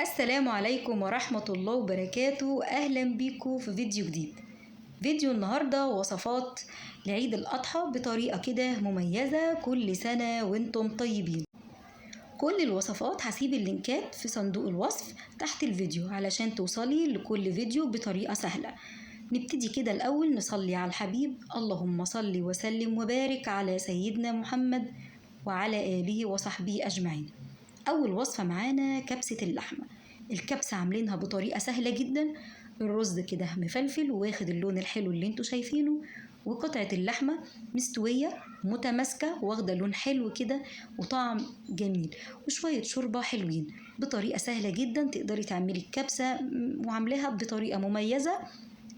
السلام عليكم ورحمة الله وبركاته. أهلا بيكم في فيديو جديد. فيديو النهاردة وصفات لعيد الأضحى بطريقة كده مميزة. كل سنة وانتم طيبين. كل الوصفات هسيب اللينكات في صندوق الوصف تحت الفيديو علشان توصلي لكل فيديو بطريقة سهلة. نبتدي كده الأول نصلي على الحبيب، اللهم صل وسلم وبارك على سيدنا محمد وعلى آله وصحبه أجمعين. أول وصفة معانا كبسة اللحمة. الكبسة عاملينها بطريقة سهلة جدا. الرز كده مفلفل واخد اللون الحلو اللي انتوا شايفينه، وقطعة اللحمة مستوية متماسكة واخدة لون حلو كده وطعم جميل، وشوية شوربة حلوين. بطريقة سهلة جدا تقدري تعملي الكبسة، وعاملاها بطريقة مميزة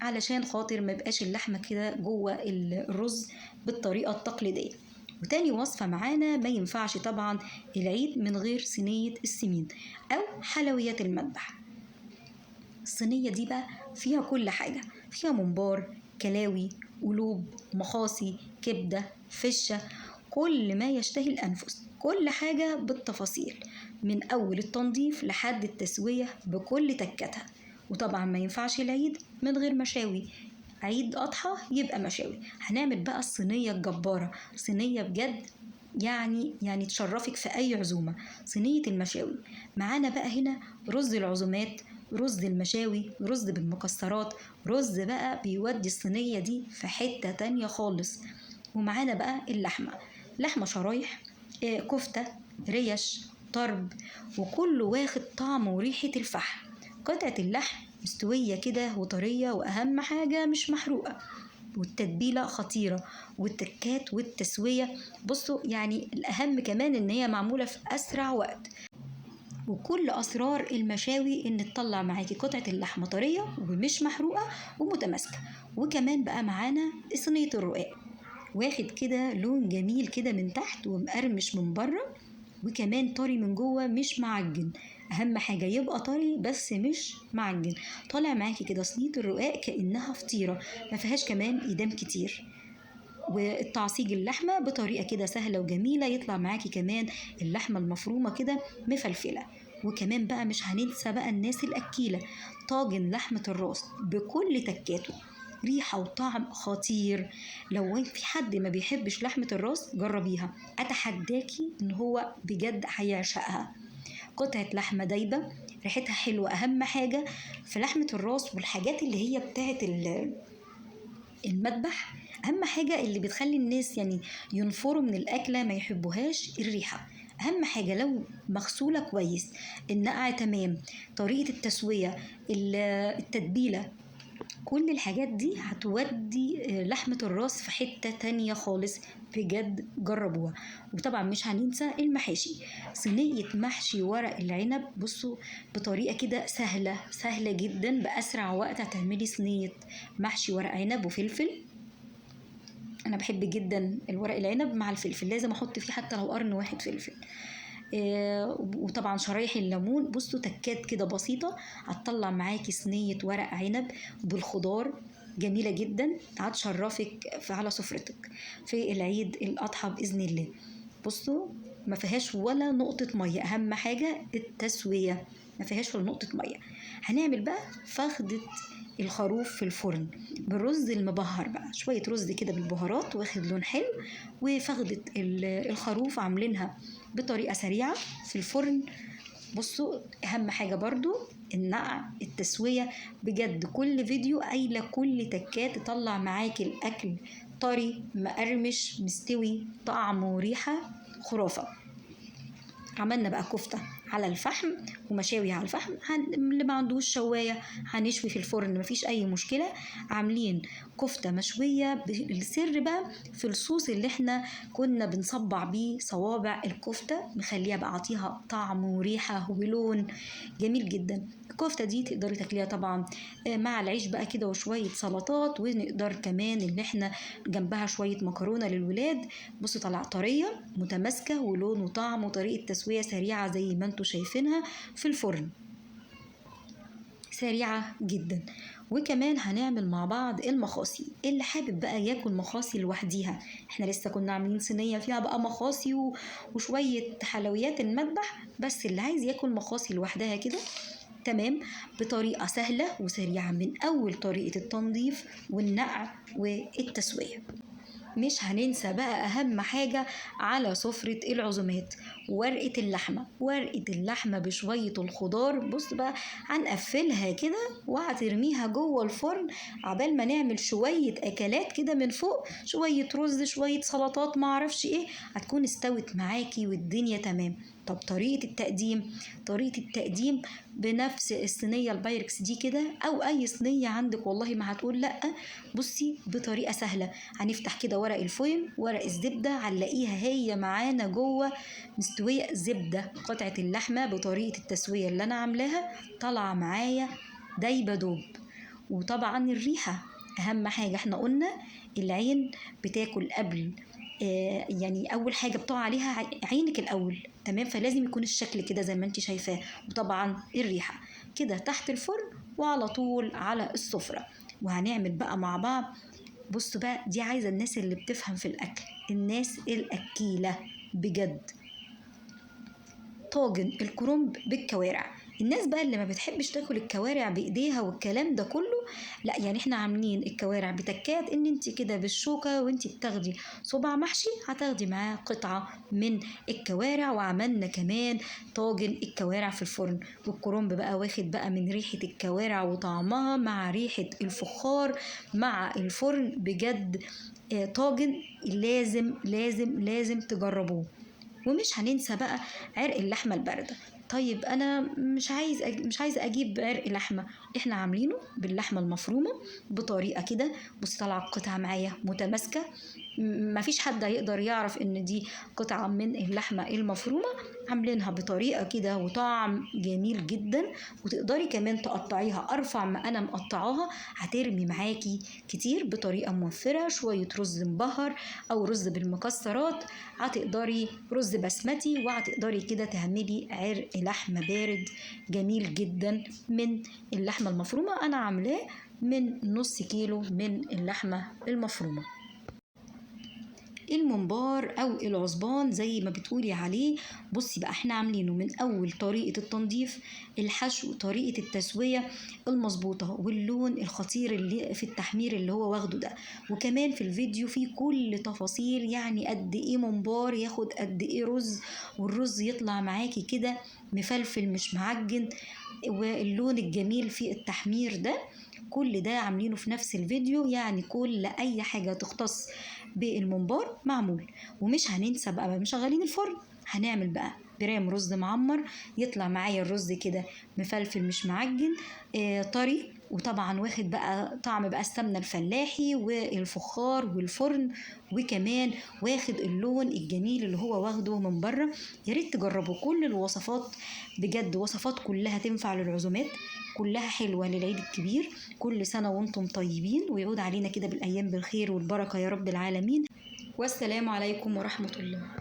علشان خاطر ما يبقاش اللحمة كده جوه الرز بالطريقة التقليدية. وتاني وصفة معانا، ما ينفعش طبعا العيد من غير صينية السمين أو حلويات المذبح. الصينية دي بقى فيها كل حاجة، فيها ممبار، كلاوي، قلوب، مخاصي، كبدة، فشة، كل ما يشتهي الأنفس، كل حاجة بالتفاصيل من أول التنظيف لحد التسوية بكل تكتها. وطبعا ما ينفعش العيد من غير مشاوي، عيد أضحى يبقى مشاوي. هنعمل بقى الصينية الجبارة، صينية بجد يعني تشرفك في أي عزومة، صينية المشاوي. معانا بقى هنا رز العزومات، رز المشاوي، رز بالمكسرات، رز بقى بيودي الصينية دي في حتة تانية خالص. ومعانا بقى اللحمة، لحمة شرايح، كفتة، ريش، طرب، وكله واخد طعم وريحة الفحم. قطعة اللحم مستوية كده وطرية، وأهم حاجة مش محروقة، والتتبيلة خطيرة، والتكات والتسوية. بصوا يعني الأهم كمان إن هي معمولة في أسرع وقت. وكل أسرار المشاوي إن تطلع معاكي قطعة اللحمة طرية ومش محروقة ومتماسكة. وكمان بقى معانا صينية الرقاق، واخد كده لون جميل كده من تحت ومقرمش من بره، وكمان طري من جوه مش معجن. اهم حاجة يبقى طري بس مش معجن. طالع معاكي كده صينية الرقاق كانها فطيره، ما فيهاش كمان ايدام كتير. والتعصيج اللحمة بطريقة كده سهلة وجميلة، يطلع معاكي كمان اللحمة المفرومه كده مفلفله. وكمان بقى مش هننسى بقى الناس الاكيله، طاجن لحمه الراس بكل تكاته، ريحه وطعم خطير. لو في حد ما بيحبش لحمه الراس جربيها، اتحداكي ان هو بجد هيعشقها. قطعه لحمه دايبه، ريحتها حلوة. اهم حاجة في لحمه الراس والحاجات اللي هي بتاعه المذبح، اهم حاجة اللي بتخلي الناس يعني ينفروا من الاكلة ما يحبوهاش الريحة. اهم حاجة لو مغسوله كويس، النقع تمام، طريقه التسوية، التتبيله، كل الحاجات دي هتودي لحمة الراس في حتة تانية خالص، بجد جربوها. وطبعا مش هننسى المحاشي، صينية محشي ورق العنب. بصوا بطريقة كده سهلة سهلة جدا، بأسرع وقت هتعملي صينية محشي ورق عنب وفلفل. أنا بحب جدا الورق العنب مع الفلفل، لازم أحط فيه حتى لو قرن واحد فلفل. وطبعا شرايح الليمون. بصوا تكات كده بسيطة هتطلع معاكي صينية ورق عنب بالخضار جميلة جدا، هتشرفك على سفرتك في العيد الأضحى بإذن الله. بصوا ما فيهاش ولا نقطة مية، أهم حاجة التسوية، ما فيهاش ولا نقطة مية. هنعمل بقى فخدة الخروف في الفرن بالرز المبهر بقى، شوية رز كده بالبهارات واخد لون حلو، وفخدة الخروف عاملينها بطريقة سريعة في الفرن. بصوا أهم حاجة برضو النقع، التسوية، بجد كل فيديو قايلة كل تكات تطلع معاكي الأكل طري مقرمش مستوي، طعم وريحة خرافة. عملنا بقى كفتة على الفحم ومشاوي على الفحم، اللي ما عندوش شواية هنشوي في الفرن مفيش أي مشكلة. عاملين كفتة مشوية، السر بقى في الصوص اللي احنا كنا بنصبع بيه صوابع الكفتة، مخليها بقى عطيها طعم وريحة ولون جميل جدا. الكفتة دي تقدري تاكليها طبعا مع العيش بقى كده وشوية سلطات، ونقدر كمان اللي احنا جنبها شوية مكرونة للولاد. بصوا طلع طرية متماسكة ولون وطعم وطريقة تسوية سريعة زي ما انتوا شايفينها في الفرن. سريعة جدا. وكمان هنعمل مع بعض المخاصي، اللي حابب بقى ياكل مخاصي لوحديها، احنا لسه كنا عاملين صينية فيها بقى مخاصي وشوية حلويات المذبح، بس اللي عايز ياكل مخاصي لوحدها كده تمام، بطريقة سهلة وسريعة من أول طريقة التنظيف والنقع والتسوية. مش هننسى بقى أهم حاجة على سفرة العزومات، ورقة اللحمة. ورقة اللحمة بشوية الخضار، بص بقى هنقفلها كده وهترميها جوه الفرن عبال ما نعمل شوية أكلات كده من فوق، شوية رز شوية سلطات معرفش ايه، هتكون استوت معاكي والدنيا تمام. طب طريقة التقديم، طريقة التقديم بنفس الصينية البايركس دي كده أو أي صينية عندك، والله ما هتقول لأ. بصي بطريقة سهلة، هنفتح كده ورق الفويل ورق الزبدة، هنلاقيها هي معانا جوه مستوية زبدة. قطعة اللحمة بطريقة التسوية اللي أنا عاملاها طالعة معايا دايبة دوب. وطبعا الريحة أهم حاجة، احنا قلنا العين بتاكل قبل، يعني أول حاجة بتقع عليها عينك الأول، تمام؟ فلازم يكون الشكل كده زي ما انت شايفاه، وطبعا الريحة كده تحت الفرن وعلى طول على السفرة. وهنعمل بقى مع بعض، بصوا بقى دي عايزة الناس اللي بتفهم في الأكل، الناس الأكيلة بجد، طاجن الكرنب بالكوارع. الناس بقى اللي ما بتحبش تاكل الكوارع بايديها والكلام ده كله، لا يعني احنا عاملين الكوارع بتكات ان انت كده بالشوكة وانت بتاخدي صباع محشي هتاخدي معاه قطعه من الكوارع. وعملنا كمان طاجن الكوارع في الفرن، والكرنب بقى واخد بقى من ريحه الكوارع وطعمها مع ريحه الفخار مع الفرن. بجد طاجن لازم لازم لازم تجربوه. ومش هننسى بقى عرق اللحمة البارده. طيب انا مش عايزه اجيب عرق لحمه، احنا عاملينه باللحمه المفرومه بطريقة كده. بصي طالعه القطعة معايا متماسكة، مفيش حد هيقدر يعرف ان دي قطعه من اللحمة المفرومه، عاملينها بطريقة كده وطعم جميل جدا. وتقدري كمان تقطعيها ارفع ما انا مقطعاها، هترمي معاكي كتير بطريقة موفره. شوية رز مبهر او رز بالمكسرات، هتقدري رز بسمتي، وهتقدري كده تعملي عرق لحمه بارد جميل جدا من اللحمة المفرومه. انا عاملاه من نص كيلو من اللحمة المفرومه. الممبار او العصبان زي ما بتقولي عليه، بصي بقى احنا عاملينه من اول طريقة التنظيف، الحشو، طريقة التسوية المظبوطة، واللون الخطير اللي في التحمير اللي هو واخده ده. وكمان في الفيديو فيه كل تفاصيل، يعني قد ايه ممبار ياخد قد ايه رز، والرز يطلع معاكي كده مفلفل مش معجن، واللون الجميل في التحمير ده، كل ده عاملينه في نفس الفيديو. يعني كل اي حاجة تختص بالممبار معمول. ومش هننسى بقى مشغلين الفرن، هنعمل بقى برام رز معمر، يطلع معايا الرز كده مفلفل مش معجن، طري، وطبعا واخد بقى طعم بقى السمنة الفلاحي والفخار والفرن، وكمان واخد اللون الجميل اللي هو واخده من بره. يا ريت تجربوا كل الوصفات، بجد وصفات كلها تنفع للعزومات، كلها حلوة للعيد الكبير. كل سنة وانتم طيبين، ويعود علينا كده بالايام بالخير والبركة يا رب العالمين. والسلام عليكم ورحمة الله.